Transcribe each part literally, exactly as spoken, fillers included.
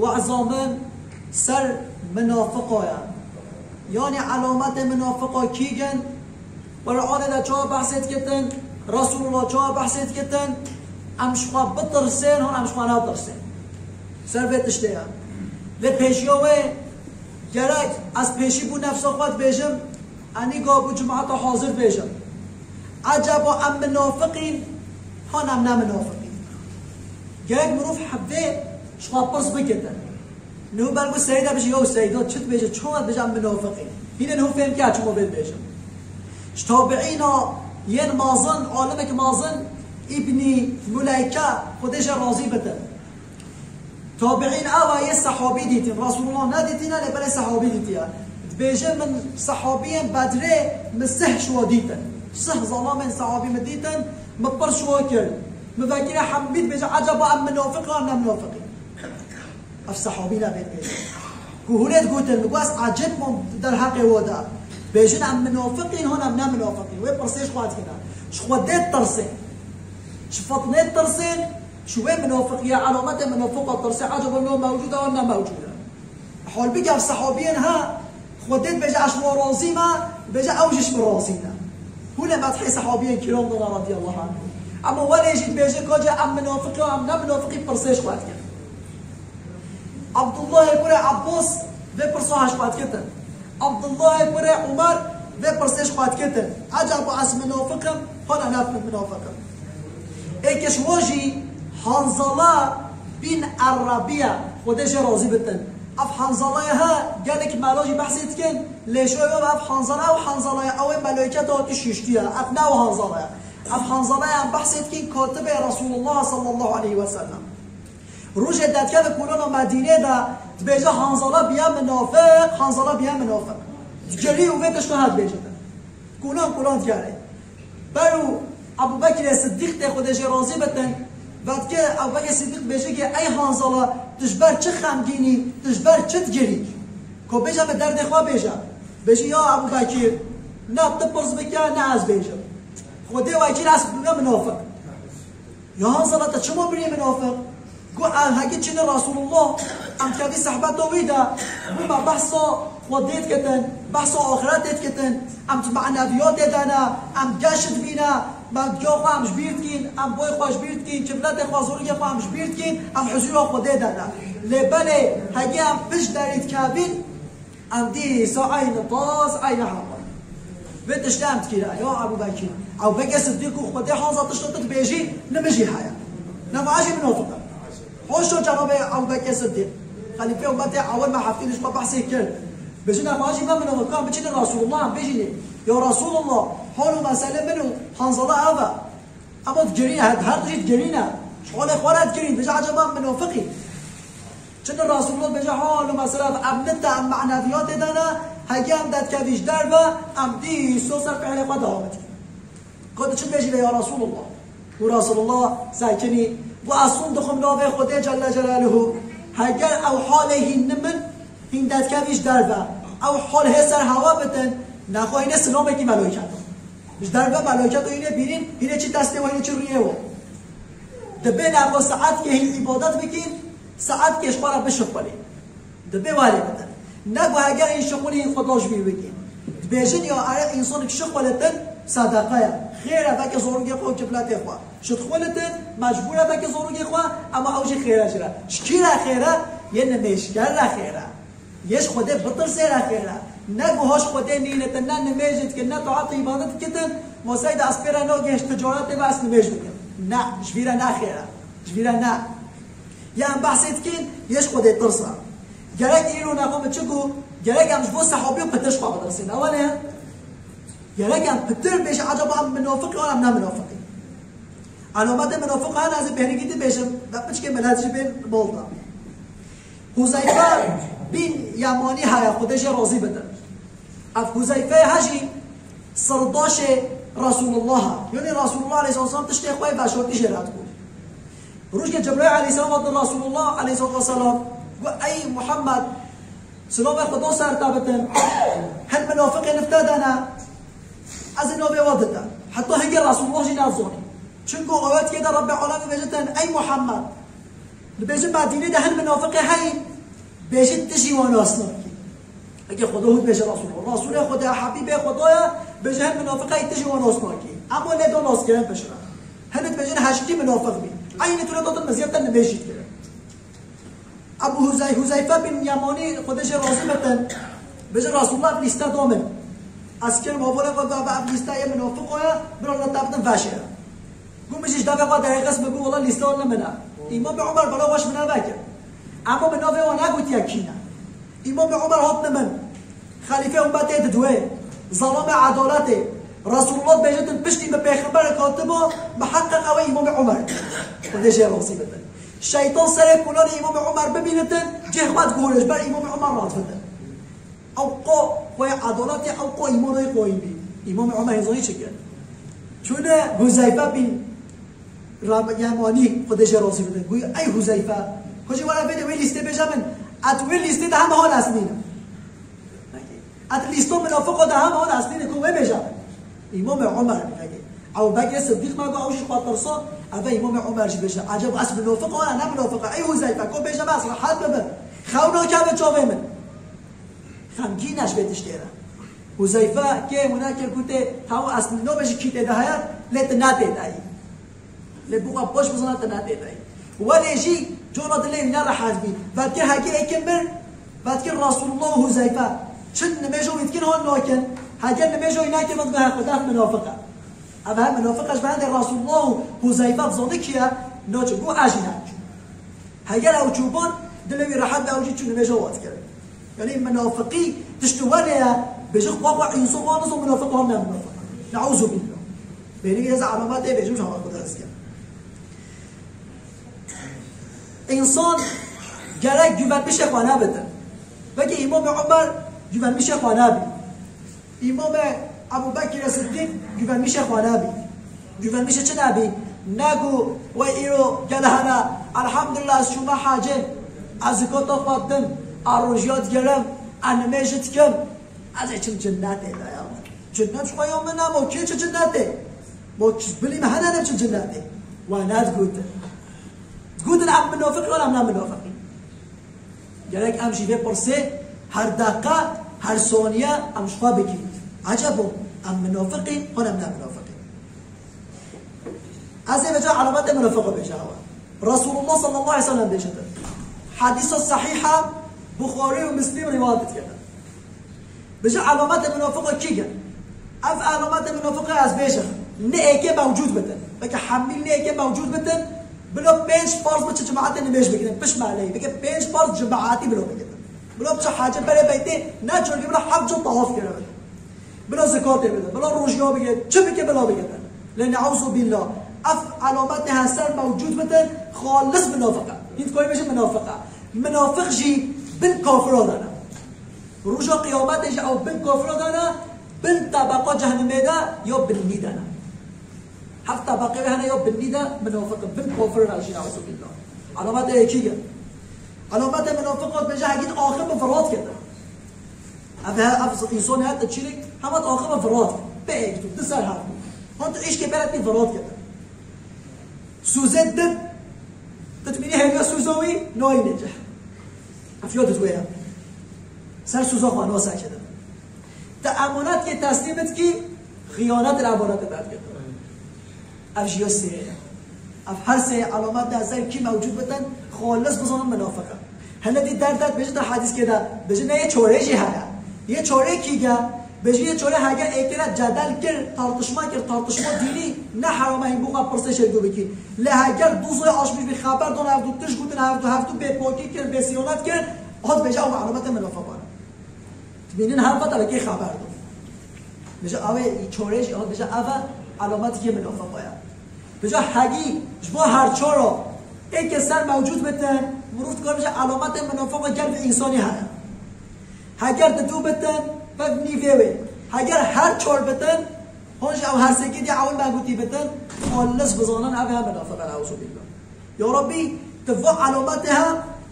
Weza min ser minafiqa ye. Yanî elametê minafiqa kî gin? Qur'anê de çawa behsê dikitin? Resulullah çawa behsê dikitin? Em ji xwe bitirsên, hon em ji xwe netirsên. Ser vê tiştê ye. Lê pêşiya wê gerek ez pêşî bo nefsa xwe dibêjim, enî ga bo cemaeta hazir bêjim. Ecaba em minafiqîn, hon em ne minafiqîn? Gerek mirov hebdê ji xwe pirs bikitin. Niho ber ku Seyda bêje, yo Seyda, çi dibêje, çawa dibêje em minafiqîn? Hîne niho fêm kir çima vê dibêjim. Ji tabiîna yên mazin, alimekî mazin, Îbnî Muleyke, Xwedê jê razî bitin. Tabiîn ew e yê sehabî dîtin. Resulullah nedîtine, lê belê sehabî dîtiye. Dibêje, min sehabiyên Bedrê min sih ji we dîtin. Sih zelamên sehabî min dîtin, min pirs ji we kir. Min vekirî hemî dibêje, ecaba em minafiq an ne minafiqî? Ev sehabî ne vê dibêje. Ku hûn ê digotin, min got, ez ecêb bûm derheqê we de. Dibêjin, em minafiqîn, hon em ne minafiqîn. Wê pirsê ji xwe dikine. Ji Xwedê ditirsên. Ji fitnê ditirsên, ji wê minafiqiyê, elametê minafiqa tirsê, ecaba no mewcûd e, ne mewcûd e. Halbûkî ev sehabiyên ha, Xwedê dibêje, ez ji we razî me, dibêje, ew jî ji min razî ne. Hûn ê medhê sehabiyên kiram dana radiyallahu anhu. Ema welê jî dibêje, ka cî em minafiq in, em ne minafiqî, pirsê ji xwe dikin. Abdullahê kurê Abbas vê pirsa ji xwe dikitin. Abdullahê kurê Umar vê pirsê ji xwe dikitin. Ecaba ez minafiq im, hona ne minafiq im? Êkê ji wan jî Hanzala bin Er-Rabiya, Xwedê jê razî bitin. Ev Hanzalaya ha gelek mela jî behsê dikin, lê şoy ev Hanzala, ew Hanzalaya, ew ê melayketa hatî şiştiye. Ev ne ew Hanzalaya. Ev Hanzalaya em behsê dikin, katibê Resulullah sallallahu aleyhi ve sellem. Rojê derkeve kolana Medînê de dibêje, Hanzala biya minafiq, Hanzala biya minafiq. Digerî û vê tişta ha dibêje de. Kolan kolan digerê. Beru Ebu Bekirê Sidîq tê Xwedê jê razî bitin. Vedike Ebu Bekirê Sidîq dibêje ki, ey Hanzala, tu ji ber çi xemgîn î, tu ji ber çi digirî? Ko bêje min derdê xwe bêje. Bêje, ya Ebu Bekir, ne tu pirs bike, ne ez bêjim. Xwedê wekîl ez bime minafiq. Ya Hanzala, te çima birî minafiq? Got, ev heke çine Resulullah, em dikevî sehbeta wî de, bû me behsa Xwedê dikitin, behsa axiretê dikitin, em di maneviyatê de ne, em geş dibîne, me diya xwe em ji bîr dikîn, em boy xwe ji bîr dikîn, kifletê xwe, zorikê xwe em ji bîr dikîn, em huzûra Xwedê de ne. Lê belê, heke em pişt derî dikevîn, Em dîsa eynî tas, eynî hema. Vê tiştê em dikîre, ya Ebu Bekir. Ebu Bekir Sidîq û Xwedê Hanza tişta tu dibêjî, nimijî heye. Nema ez jî minafiq im. Hoşo cenabê Ebu Bekir Sidîq. Xelîfê ummetê ewil me heftê nişka behsê kir. Bêjin nema ez jî me minafiq, ka em biçîne Resulullah em bêjînê. Ya Resulullah, hal û mesele min û Hanzala ev e. Ema digerîne, her, her tişt digerîne. Ji holê xwe re digerîn, bêje ecaba em minafiq î. Çi di Resulullah bêje, hal û mesela ev nite em maneviyatê de ne, heke em derdikevî ji derve, em dîsa ser fiilê xwe devam dikin. Ka tu çi dibêjî vê ya Resulullah? Û Resulullah sekinî, û ez son dixwim navê Xwedê Celle Celaluhu. Heger ew halê hîn nimin, hîn derdikevî ji derve. Ew hal hê ser hewa bitin, nexwe hînê silamekî meloyketin. Ji derve meloyketo hînê bînîn, hînê çi destê we, hînê çi rûyê we. Dibê nexwe saetkê hîn îbadet bikîn, saetkê ji xwe re bişixulîn. Dibê welê bidin. Ne ku heger hîn şixulî hîn Xweda ji bîr bikîn. Dibêjin ya ere însanik şixulitin sedeqe ye. Xêr e veke zorûkê xwe û kifletê xwe. Şixulitin mecbûr e veke zorûkê xwe, ema ew jî xêr e ji re. Ji kî re xêr e? Yê nimêjker re xêr e. Yê ji Xwedê bitirsê re xêr e. Ne guha ji Xwedê nînitin, ne nimêjê dikin, ne taet û îbadet dikitin, moseyde ez pê re nagihişt ticaretê ve ez nimêj bikim. Ne, ji vî re ne xêr e. Ji vî re ne. Ya em behsê dikin, yê ji Xwedê tirs e. Gerek îro nexwe min çi got, gerek em ji bo sehabiyo pitir ji xwe bidirsên. Ewa ne? Gerek em pitir bêjin, ecaba em minafiq in, em ne minafiq in. Elametê minafiqa hene, ez ê bêhnîkî dibêjim, ve piçkê milet jî bên bol da. Huzeyfe bin Yemanî heye, Xwedê jê razî bidin. Ev Huzeyfe he jî sirdaşê Resulullah e. Yanî Resulullah aleyhisselam tiştê xwe veşartî jê re dibû. Rojkê Cebraîl aleyhisselam hatin Resulullah aleyhissalatu vesselam got, ey Muhammed, silavê Xweda ser te bitin, hin minafiqê nifte de ne, ez ê navê we dite. Heta hingê Resulullah jî nezanî. Çunku ayetkê de Rabbê Alemî vêjitên, ey Muhammed, Dibêjin Medînê de hin minafiqê heyî, bêjin tu jî wan nas nakî. Eke Xweda hûn bêje Resûlullah. Resûlê Xweda, Habîbê Xweda ye, bêje hin minafiqê heyî tu jî wan nas nakî. Ema lê do nas kirin piştre. Hinek dibêjin heştî minafiq bî. Eynî tu lê dotin meziyet te nimêj jî kirin. Ebu Huzey-, Huzeyfe bin Yemanî, Xwedê jê razî bitin, bêje Resûlullah ev lîste da min. Ez kirim havalê xwe, da ev lîste yê minafiqo ye, bira li te bidin veşê re. Got min jî ji devê xwe derêxist, min got wela lîste ne min e. Îmamê Omer bela xwe ji min re vekir. Ema min navê wan negotiye kî ne. Îmamê Omer hat li min. Xelîfê ummetê didwê. Zelamê edaletê. Resûlullah dibêje tu piştî min pêxemberek hatibo, miheqeq ew ê Îmamê Omer. Xwedê jê razî bitin. Şeytan serê kolanê Îmamê Omer bibînitin, cihê xwe diguhore ji ber Îmamê Omer radibite. Ew qo xweyê edaletê, ew qo îmanê xweyî bî. Îmamê Omer hêzanî çi kir? Çûne Huzeyfe bin Rab-, Yemanî, Xwedê jê razî bibin. Goyî, ey Huzeyfe, ku jî were vê de wê lîstê bêje min, et wê lîstê de hema hol ez nînim. Et lîsto minafiqo de hema hol ez nînim, ku wê bêje min. Îmamê Omer bîne. Ew Bekirê Sidîq me got, ew jî xwe tirsa, ev Îmamê Omer jî bêje. Eceba ez minafiq wan ne minafiq e. Ey Huzeyfe, ku bêje min ez rehet bibim. Xew nakeve çavê min. Xemgîn e ji vê tiştê re. Huzeyfe kê wina kir gotê, tawa ez nabêjî kî tê de heye, lê tu ne tê de yî. Lê bûka baş bizana tu ne tê de yî. Welê jî cora dilê wî ne rehet bî. Vetkir heke êkê mir, vetkir Resulullah û Huzeyfe. Çi nimêjo wî dikin han nakin. Heke nimêjo wî nakin, min dibe he Xweda ev minafiq e. Ev he minafiq e, ji ber hindê Resulullah û Huzeyfe dizane kî ye, naçe. Got ez jî naçim. Heger ew çûbûn, dilê wî rehet be, ew jî çû nimêja wan dikirin. Yanî minafiqî tişt were ye, bêje xwe xwe însan wan nizo minafiq wan ne minafiq. Neûzubillah. Bêhnî ez alametê bêjim ji hava Xwedê ez dikim. Însan gerek güvenmişê xwe nebite. Belkî Îmamê Omer güvenmişê xwe nebî. Îmamê Ebû Bekirê Sidîq güvenmişê xwe nebî. Güvenmişê çi nebî? Negot, wey îro gele hene, elhamdulillah ez çûme hecê, ez zikata xwe didim, ez rojiya digerim, ez nimêjî dikim, ez ê çim cinnetê de ya. Cinnet ji xwe ya min e, ma kê çi cinnetê? Ma bilî me hene ne çi cinnetê? We nedigotin. Digotin em minafiq in, em ne minafiq in. Gerek em jî vê pirsê her deqe, her saniye em ji xwe bikin. Ecebo, em minafiq in, yan em ne minafiq in? Ez ê vêca alametê minafiqê bêje hewa. Resulullah sallallahu aleyhi ve sellem bêje te. Hedîsa sehîh e, Buxarî û Muslim rîwayet dikene. Bêje alametê minafiqê kî ye? Ev alametê minafiqê ez bêjim, ne êkê mewcûd bitin. Belkî hemî ne êkê mewcûd bitin, bila pênc farz bi çi cemaetê nimêj bigirin, pişt meleyî, belkî pênc farz cemaetî bila bigirin. Bila biçe hecê berê beytê, ne çorkî bila heft cot tawaf kire bitin. Bila zikatê bide, bila rojiya bigire, çi bike bila bigirin. Lê neûzubillah, ev alametê her ser mewcûd bitin, xalis minafiq e. Hîn koyê bêjin minafiq e. Minafiq jî bin kafira de ne. Roja qiyametê jî ew bin kafira de ne, bin tebeqa cehennemê de ya binnî de ne. Heft tebeqê wê hene ya binnî de minafiq in, bin kafir in, jî neûzubillah. Alametê yekî ye. Alametê minafiq ot bêje hegît axir bi firat kete. Ev he, ev însanê hete çîlik, hema axir bi firat. Pek tu, di ser hev. Hon tu îşkê beretî firat kete. Sûzê dit, tu dimînî hêviya sûza wî, nayînê cih. Efiya dit wê ye. Ser sûza xwe nase kedi. Te emanet kê teslîm dikî, xiyanet li emanetê derdikete. Ev jî ya sê ye. Ev her sê alamet de ser kî mewcûd bitin, xalis bizanin minafiq e. Hene dî derd derd bêjin te hedîskê de, bêjin ne yê çorê jî heye. Yê çorê kî ge? Bêjin yê çorê hege êkê re cedel kir, tartışma kir, tartışma dînî, ne herame hîn bû xwe pirsê şêrgo bikî. Lê heger du zoyê aşmîş bî xeber dan hevdu tişt gotin, hevdu hevdu bêpakî kir, bêsiyanet kir, hat bêje ew alametê minafiqan e. Dibînin her veta wekî xeber do. Bêje ew ê çorê jî, hat bêje ev e alametikê minafiqo ye. Bêje hegî ji bo her çoro êkê ser mewcûd bitin, mirov dikare bêje alametê minafiqo gel bi însanî heye. Heger di du bitin, bev nîvê wê. Heger her çor bitin, hon jî ew her sêkê diye ewil me gotî bitin, xalis bizanin ev e minafiq e, neûzubillah. Ya Rabbî, tu va elametê he,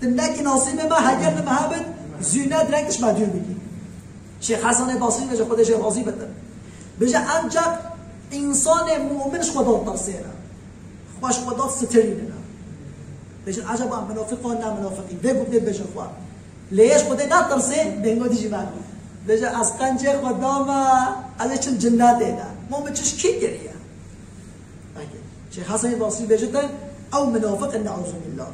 tu nekî nasîbê me, heger li me hebin, zû ne direk tişt me dûr bikî. Şêx Hesenê Basrî bêje, Xwedê jê razî bitin. Bêje, enceq însanê mumin ji Xweda ditirsêne. Xwe ji Xweda sitirînine. Bêjin, acaba minofiq an ne minofiqî? Vê gotê bêje xwe. Lê yê ji Xwedê natirsê, bêngo dijî me. Bêje, ez qencê xwe dame, ez ê çim cinnetê de. Ma min çiş kî kiriye? Peki. Şeyh Hasan Basrî bêje te, ew minofiq in, ne'uzubillah.